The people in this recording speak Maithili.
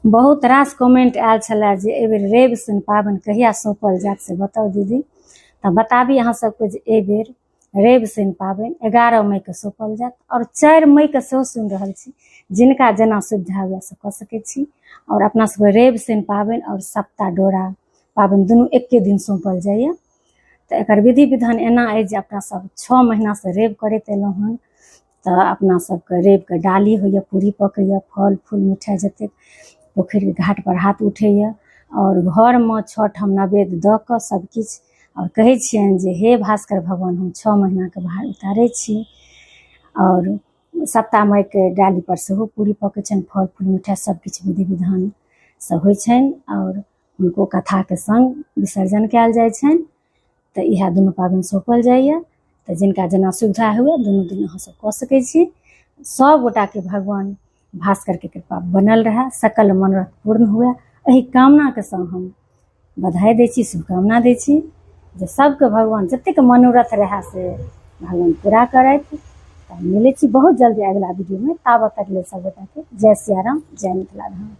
बहुत रास कमेंट आयल छलै जे एहिबेर रवि शनि पाबनि कहिया सौंपल जायत से बताउ दीदी। तऽ बताबी अहाँ सबके जे एहिबेर रवि शनि पाबनि 11 मई के सौंपल जायत और 4 मई के सेहो सुनि रहल छी, जिनका जेना सुविधा हुए से कऽ सकै छी। और अपना सबके रवि शनि पाबनि और सप्ताह डोरा पाबनि दुनू एके दिन सौंपल जाइए। तऽ एकर विधि विधान एना अछि जे अपना सब 6 महीनासँ रवि करैत एलहुँ हन। तऽ अपना सबके रविके डाली होइए, पूरी पकैए, फल फूल मिठाइ जतेक पोखरिके घाटपर हाथ उठैए और घरमे 6 ठाम नैवेद्य दऽ कऽ सबकिछु और कहै छियनि जे हे भास्कर भगवान, हम 6 महीनाके भार उतारै छी। और सप्ताह माइके डालीपर सेहो पूरी पकै छनि, फल फूल मिठाइ सबकिछु विधि विधान से होइ छनि और हुनको कथाके संग विसर्जन कयल जाइ छनि। तऽ इएह दुनू पाबनि सौंपल जाइए। तऽ जिनका जेना सुविधा हुए दुनू दिन अहाँ सब कऽ सकै छी। सब गोटाके भगवान भास्करके कृपा बनल रहए, सकल मनोरथ पूर्ण हुए, एहि कामनाके संग हम बधाई दै छी, शुभकामना दै छी जे सबके भगवान जतेक मनोरथ रहए से भगवान पूरा करथि। तऽ मिलै छी बहुत जल्दी अगिला वीडियोमे, ताबत तक लेल सब गोटाके जय सियाराम, जय मिथिला धाम।